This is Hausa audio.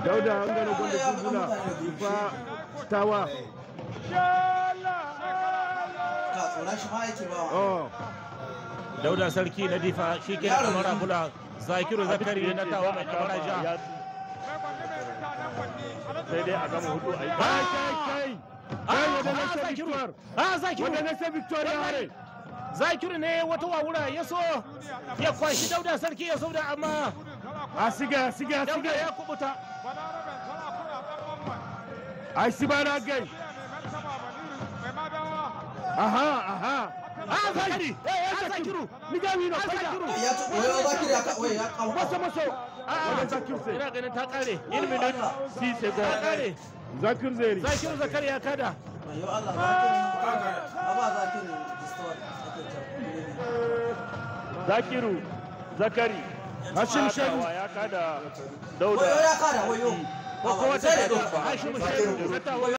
Dauda an gano gwanda gunguna Difa Tawa. Ka tsoron shi ma yake ba wa. Oh. Dauda Sarki na Difa shi ke da kamara bula. Zakiru Zakari na Tawa mai kamara ja. Sai dai a gama hudu a yi. Kai kai kai. Kai wadanda Ah, se Zakiru. victoire. Ah, Zakiru. Wadanda se victoire hare. Zakiru ne wata wawura ya so ya kwashi Dauda Sarki ya sauda, amma A siga a siga a Dauda siga. ya kubuta. Ai sibana gai. Aha aha. Ah, Zakari. Ah, Zakiru. Ni ga wino Ah, faida. Zakiru. Ya ci wayo Zakiru ya ka wayo ya kawo. Maso maso. Wadan Zakir se. Ina ganin ta kare. 1 minute 6 Ta seconds. kare. Zakir Zeri. Zakiru Zakari ya kada. Wayo Allah Zakiru. Aba Zakiru distort ake cewa. Zakiru Zakari. Hashim Shehu. Tawa ya kada Dauda. Wayo ya kada wayo. Ko kowa ta Sai da kada. Hashimu Shehu na Tawa.